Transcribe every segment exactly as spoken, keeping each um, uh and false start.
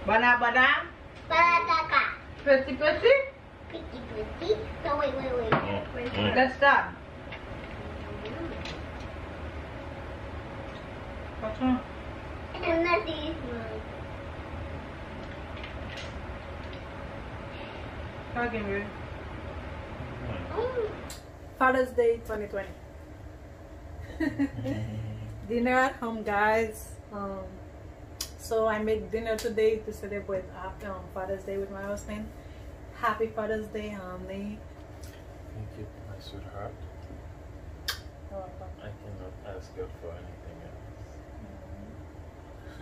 Bana bana. Bana kaka. Peti peti. Peti peti. No, wait, wait, wait. Wait. Let's stop. What's wrong? And nothing is wrong. Talking weird. Mm. Father's Day twenty twenty. Dinner at home, guys. Um, so I made dinner today to celebrate, uh, um, Father's Day with my husband. Happy Father's Day, honey. Thank you, my sweetheart. You're welcome. I cannot ask God for anything else.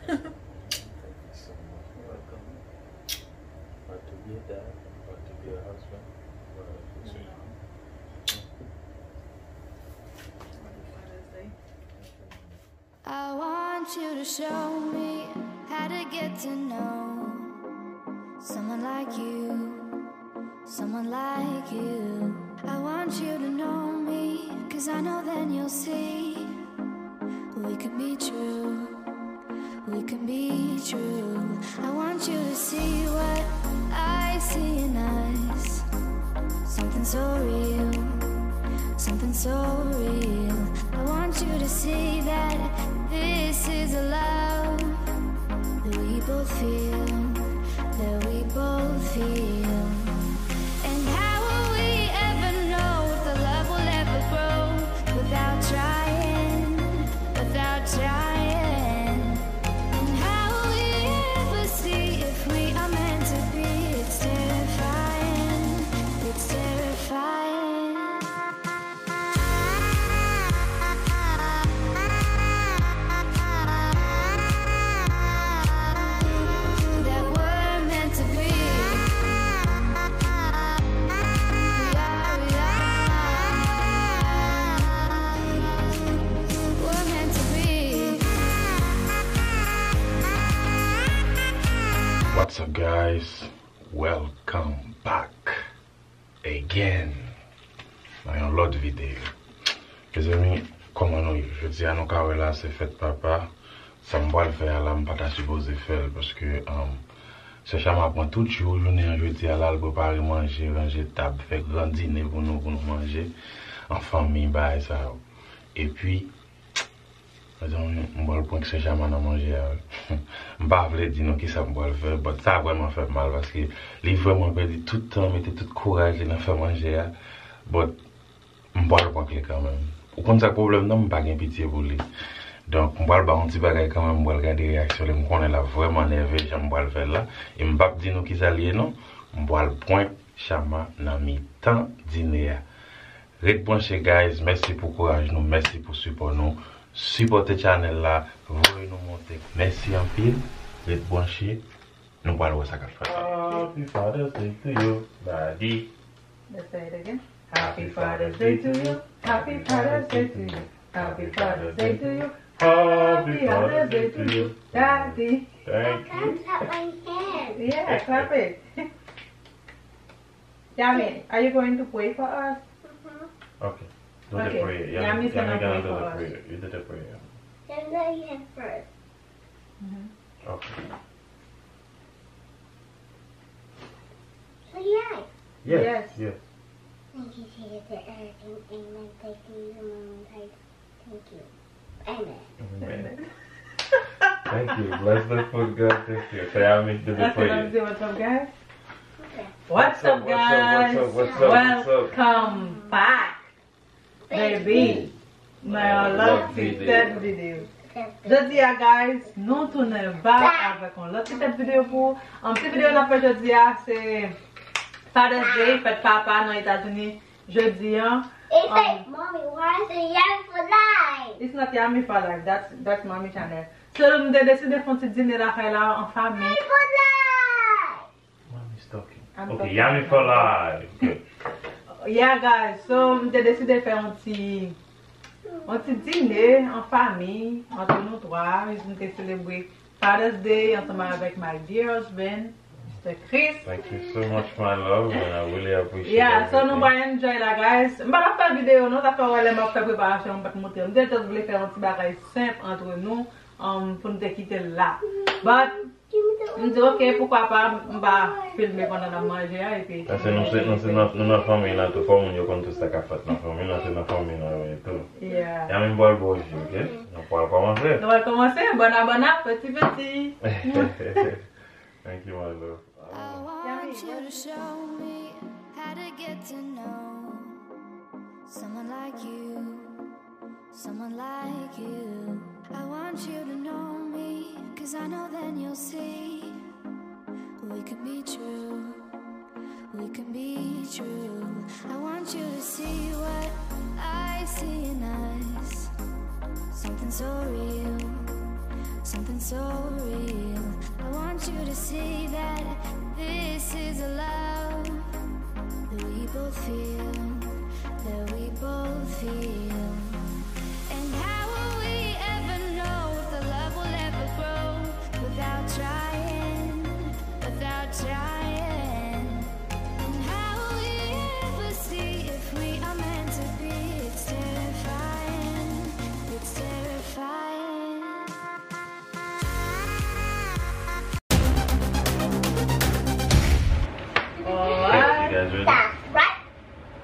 Mm-hmm. Thank you so much. You're welcome. But to be a dad, but to be a husband, but to be a I want you to show me how to get to know someone like you, someone like you. I want you to know me, 'cause I know then you'll see we could be true. We can be true. I want you to see what I see in us. Something so real, something so real. I want you to see that this is a love that we both feel, that we both feel. And how will we ever know if the love will ever grow without trying, without trying? And how will we ever see if we are meant to be? It's terrifying, it's terrifying. That we're meant to be. We are, we are. We're meant to be. What's up, guys? Welcome back again nan yon lòt videyo. Mezanmi, kòman nou ye? Jodi a nou ka wè la se fèt papa. Sa m pral fè a la, m pa ta sipoze fè l paske, um, sè Chama pran tout jou jounen an jodi a la, l prepare manje, ranje tab, fè gran dine pou nou, pou nou manje an fanmi, bagay sa yo. Epi, mezanmi, m pral prank sè Chama nan manje a, wi. M pa vle di nou kisa m pral fè, but sa vrèman fè m mal paske li vrèman pèdi tout tan, mete tout kouraj li nan fè manje a. But m pral prank li kanmenm. Ou konn sa k pwoblèm nan, m pa gen pitye pou li. Donk, m pral ba yon ti bagay kanmenm, m pral gade reyaksyon li. M konnen l ap vrèman nève jan m pral fè l la. E m p ap di nou kisa l ye non. M pral prank Chama nan mitan dine a. Ret branche, guys. Mèsi pou kouraj nou. Mèsi pou sipò nou. Sipòte chanèl la. Voye nou monte. Mèsi anpil. Ret branche. Nou pral wè sa k ap fèt la. Happy Father's Day to you, daddy. Let's say it again. Happy Father's Day to you. Happy Father's Day to you. Happy Father's Day to you. Happy Father's Day to you, daddy. Thank you. Can't touch my hand. Yeah, clap it. Yami, are you going to pray for us? Mm-hmm. Okay. Do the prayer. Yami, Yami gonna do the prayer. You do the prayer. Yami, you first. Mm-hmm. Okay. So, yeah. Yes, yes. Thank you, Jesus, for everything. Amen. Thank you, Lord. Thank you. Amen. Amen. Thank you. Bless the food, God. Thank you. Say amen to the prayer. What's up, guys? Okay. What's up, guys? What's up, what's up, what's up, what's up? Welcome back, baby. Nan yon lòt ti tèt videyo. Jodi a, guys, nou tounen back avèk yon lòt ti tèt videyo pou ou. Yon ti videyo n ap fè jodi a, se Father's Day, fèt papa nan Etazini. Jodi a, um, Mommy, why is it Yummy for life? It's not Yummy for life. That's, that's Mommy channel. So, nou te deside fè yon ti dine lakay la, an fanmi. Yummy for life! Mommy's talking. Okay, Yummy for life. Good. Yeah, guys. So, m te deside fè yon ti, yon ti dine an fanmi, ant nou twa. M te selebre Father's Day ansanm avèk my dear husband, Mister Chris. Thank you so much, my love, and I really appreciate everything. Yeah, so nou pral enjoy la, guys. M pa t ap fè videyo, non, sa fè w wè lè m ap fè preparasyon, m pa t montre. M te just vle fè yon ti bagay senp ant nou, um, pou n te kite l la. But, M di, "Ok, poukwa pa, m pa filme pandan n ap manje a, epi." Paske nou se, nou se nan, nou nan fanmi lan tou, fò moun yo konn tout sa k ap fèt nan fanmi lan, se nan fanmi lan yo ye tou. Yeah. Ya menm pral bo ji, ok? Nou pral kòmanse. Nou pral kòmanse, bon apeti, bon apeti. Thank you, my love. I want you to show me how to get to know someone like you. Someone like you. I want you to know me, 'cause I know then you'll see we could be true. We could be true. I want you to see what I see in us. Something so real, something so real. I want you to see that this is a love that we both feel, that we both feel. And how will we ever know if the love will ever grow without trying, without trying? And how will we ever see if we are meant to be? It's terrifying, it's terrifying. Alright. You guys ready? That's right.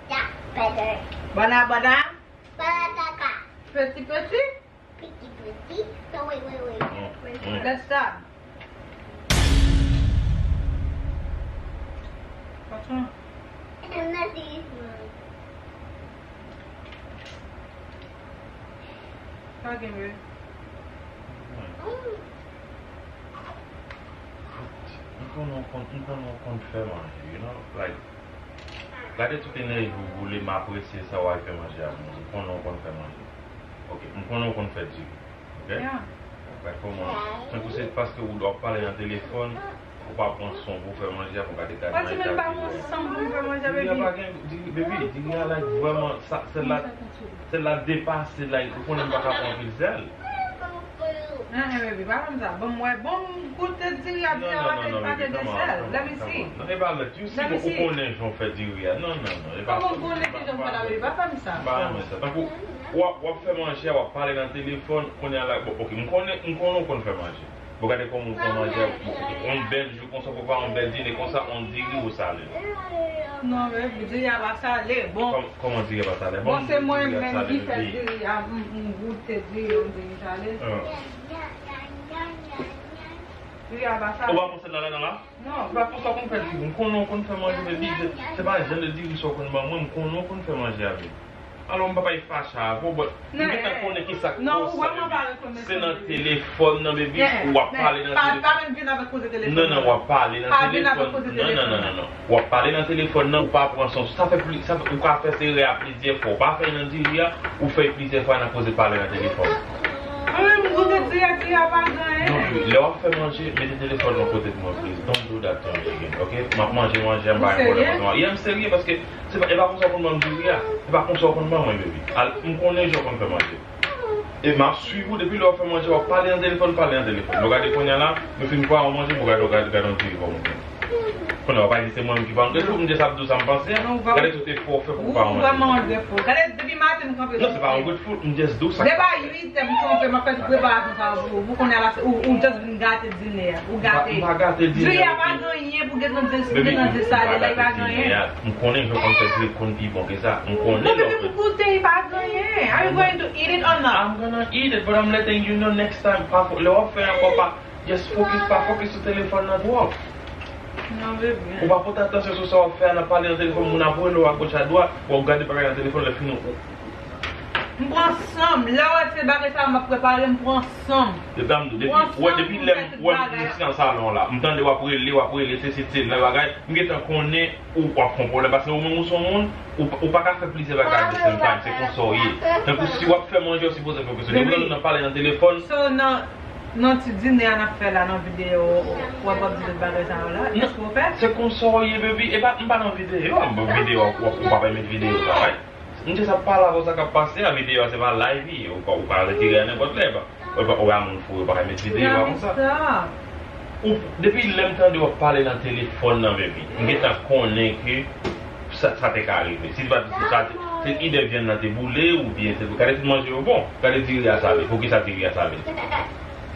That's better. Bana bana. Balataka. Petit petit. Petit petit. No, wait, wait, wait. Mm, mm. Let's start. What's wrong? Nothing is wrong. Talking, baby. Mm. M konnen w konn, m konnen w konn fè manje, you know, like, gade tout enèji w boule, m apresye sa w al fè manje a pou mwen. M konnen w konn fè manje. Ok, m konnen w konn fè diri. Ok? Yeah. Like, kòman? Tankou se paske w, w ap pale nan telefòn, ou pa pran son pou w fè manje a, pou w gade, gade nan eta diri a. Pati men pa pran son pou m fè manje a, baby. Diri a pa gen, diri, baby, diri a, like, vrèman, sa, sèl la, sèl la depase, like, ou konnen m pa ka pran anpil sèl. Enhen, baby, pa fè m sa. Ban m wè, ban m goute diri a, diri a pa te, pa te gen sèl. Let me see. Non, e pa lèt. You see, ou konnen jan w fè diri a. Non, non, non, e pa. Kòman m konnen ki jan m fè la, baby? Pa fè m sa. Pa renmen sa. Tankou, w ap, w ap fè manje a, w ap pale nan telefòn, kounye a la, bon, ok, m konnen, m konnen w konn fè manje. Bon, gade kòman w fè manje a, bon, yon bèl jou konsa, ou prepare yon bèl dine konsa, yon diri ou sale. Non, baby, diri a pa sale, bon. Kòm-, kòman diri a pa sale? Bon, se mwen menm ki fè diri a, m, m goute diri a, m di li sale. Ah. Diri a pa sale. Ou pa pran sèl la ladan la? Non, se pa konsa w konn fè diri. M konnen w konn fè manje, baby. Se, se pa jan de diri sa w konn ban mwen, m konnen w konn fè manje a, baby. Alò, m pa pral fache avè w, but m gentan konnen ki sa k koz sa, baby. Se nan telefòn nan, baby, ou ap pale nan telefòn. Non, non, w ap pale nan telefòn. Non, non, non, non, non. W ap pale nan telefòn nan, ou pa pran son. Sa fè pli, sa fè, ou ka fè se erè a plizyè fwa. Ou pa fè nan diri a, ou fè plizyè fwa nan koze pale nan telefòn. Mwen menm, m goute diri a, diri a pa gen anyen. Non, lè w ap fè manje, mete telefòn nan kote pou mwen, please. Don't do that to me again, ok? M ap manje manje a, m pa gen pwoblèm avè w. Yeah, m serye, paske se pa, e pa konsa w konn ban m diri a. E pa konsa w konn ban mwen, baby. Al, m konnen jan w konn fè manje. E m ap swiv ou depi lè w ap fè manje, w ap pale nan telefòn, pale nan telefòn. Bon, gade kounye a la, nou fin pran yon manje, bon, gade, gade, gade yon diri pou mwen. Kounye a, w pa di se mwen menm ki pa ungrateful, m just ap di w sa m panse a. Gade tout efò w fè pou w pa ungrateful. Ou vrèman ungrateful. Gade, depi maten m kanpe sou pye. Non, se pa ungrateful, m just di w sa k pase. Depi uit è m kanpe, m ap fè tout preparasyon sa pou ou. Pou kounye a la, ou, ou just vin gate dine a. Ou gate. M pa, m pa gate dine a, baby. Diri a pa gen anyen pou gen nan de, gen nan de sa, li pa gen anyen. Baby, m pa gate dine a. M konnen jan w konn fè diri konn pi bon ke sa. M konnen lè w fè. Bon, depi m goute, li pa gen anyen. Are you going to eat it or not? I'm gonna eat it, but I'm letting you know next time. Pa fò, lè w ap fè ankò, pa, just focus, pa focus sou telefòn nan twòp. Non, baby. Ou pa pote atansyon sou sa w ap fè a, nan pale nan telefòn, moun ap rele w agoch adwat, w ap gade bagay nan telefòn, lè fini w. M pran san m. Lè w wè se bagay sa a m ap prepare, m pran san m. Depi, depi, wè, depi lè m wè m soti nan salon la, m tande w ap rele, w ap rele, sesi, sela, bagay, m gentan konnen ou w ap fè yon pwoblèm, paske ou menm ou se yon moun, ou, ou pa ka fè plizyè bagay at the same time, se konsa w ye. Tankou si w ap fè manje, w sipoze fè konsa. Depi w nan pale nan telefòn. So, nan, nan ti dine a n ap fè la nan videyo, w ap, w ap di tout bagay sa yo la? Èske w fè? Se konsa w ye, baby. E pa, m pa nan videyo, m pa videyo, w ap, w ap, ou pa pèmèt videyo sa, right? M te sa pale avè w sa k ap pase a, videyo a se pa live li ye, ou pa, ou pa retire a nenpòt lè, ba. Ou pa, ou pa moun fou, ou pa ka met videyo a konsa. Ou, depi lè m tande w ap pale nan telefòn nan, baby, m gentan konnen ke sa, sa te ka rive. Si se pa t sa, se idè vyann nan te boule, oubyen se, gade tout manje yo bon, gade diri a sale, poukisa diri a sale?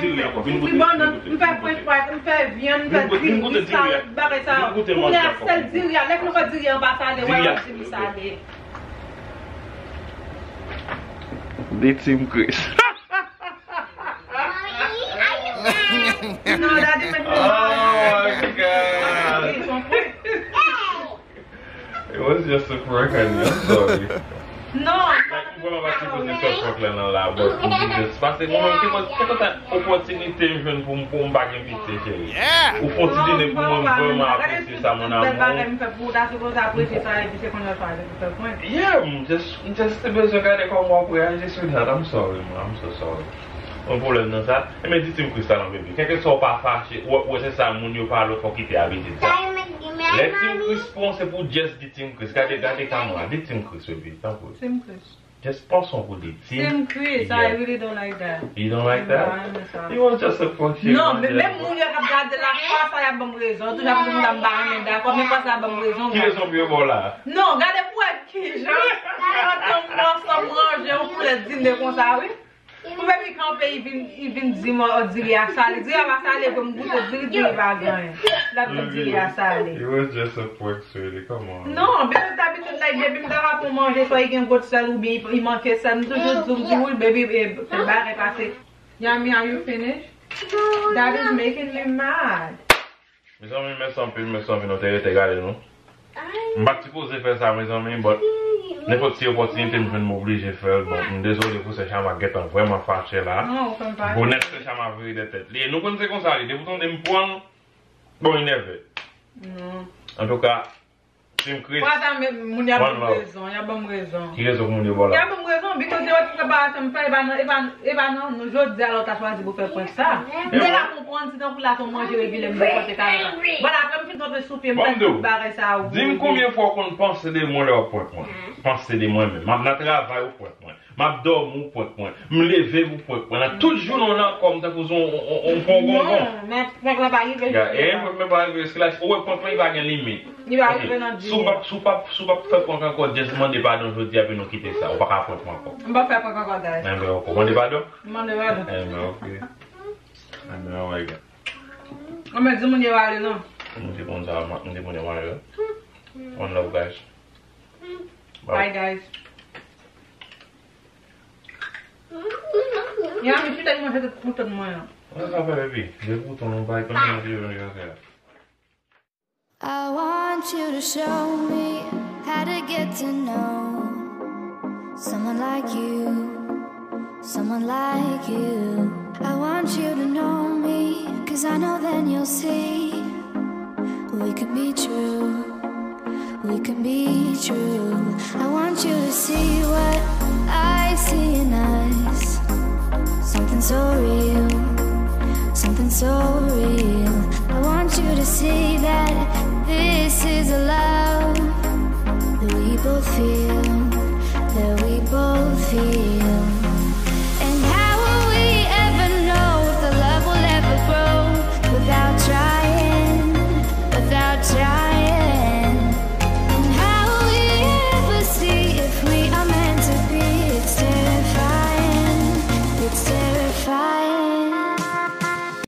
diri ankò. Vin goute, vin goute, vin goute. M fè french fry, m fè vyann, m fè diri, salad, bagay sa yo. Kounye a sèl diri a, lè nou fè diri an pa sale, wè, m di m sale. Di Tim Chris. No, daddy, men. Oh my God. It was just a prank, honey. I'm sorry. No. Like, mwen pa t sipoze fè prank la nan la, but we just pase mwen menm te konn, te konn sa opòtinite m jwenn pou m, pou m pa gen piti, cheri. Ou fè yon ti dine pou mwen, m vrèman apresye sa, mon amour. Bèl bagay m fè pou ou, ta sipoze apresye sa, epi se kounye a w chwazi pou fè prank. Yeah, m just, m just te bezwen gade kòman w ap reyaji sou dat. I'm sorry, man. I'm so sorry. Yon pwoblèm nan sa. Enben, di Tim Chris sa non, baby. Kèlkeswa w pa fache, ou wè, ou wè se sa moun yo pale, fò w kite abitid sa. Lè Tim Chris pran w, se pou w just di Tim Chris. Gade, gade kamera. Di Tim Chris, baby. Tanpri. Tim Chris. Just pran son pou di Tim. Tim Chris, I really don't like that. You don't like that? It was just a prank, cheri. Non, men menm moun yo k ap gade la, fwa sa y ap ban m rezon. Toujou ap di moun la m pa renmen dakò, men fwa sa y ap ban m rezon. Ki rezon pou yo ba w la? Non, gade pou wè kijan. Ansanm ranje yon koulè dine konsa, wi. Pou baby kanpe, li vin, li vin di m, oh, diri a sale. Diri a pa sale, pou m goute diri, diri pa gen anyen. L ap di diri a sale. It was just a prank, sweetie. Come on. Non, baby, dabitid, like, depi m ta va pou manje, swa li gen gwo sèl oubyen li, li manke sèl, m toujou di w, di w, wi, baby, eh, fè bagay pase. Yami, are you finished? That is making me mad. Mezanmi, mèsi anpil, mèsi anpil, nou te rete gade nou. M pa t sipoze fè sa, mezanmi, but nenpòt ti opòtinite m jwenn, m oblije fè l. Bon, m dezole pou sè Chama gentan vrèman fache la. Bonèt sè Chama vire dèyè tèt li. E nou konn se konsa li, depi w tande m pran l, bon, li nève. Antouka, Tim Chris, one love. Moun y ap ban m rezon, y ap ban m rezon. Ki rezon pou moun yo ba w la? Y ap ban m rezon, because yo wè tout preparasyon m fè, e pa nan, e pa, e pa nan, nou jodi a la w ta chwazi pou fè prank sa. M te ka konprann si tankou la se yon manje regilye m te pote kay la. Bon, apre m fin kanpe sou pye m fè tout bagay sa a. Di m konbyen fwa w konn panse de mwen lè w ap prank mwen? Panse de mwen menm. M ap nan travay ou prank mwen. M ap dòmi ou prank mwen. M leve ou prank mwen. Nan tout jounen w nan kò m tankou se yon, yon, yon, yon pongongon. Non, men prank la pa rive. Ya, e prank la pa rive, eske la, ou wè prank la, li pa gen limit. Li pa rive nan di. Si w p ap, si w p ap, si w p ap fè prank ankò, just mande padon jodi a, epi nou kite sa. Ou pa ka prank mwen ankò. M p ap fè prank ankò, guys. Enben, ok. Mande padon? Mande padon. Enben, ok. Enben, alright, guys. Enben, di moun yo ale, non? M te konn sa, m te konn yo ale. One love, guys. Bye, guys. Ya, mi chita, li manje tout kouton mwen an. Mwen sa fè, baby. De kouton, nou bay, konn manje yo, yo fè. I want you to show me how to get to know someone like you, someone like you. I want you to know me, 'cause I know then you'll see we could be true, we can be true. I want you to see what I see in us. Something so real, something so real.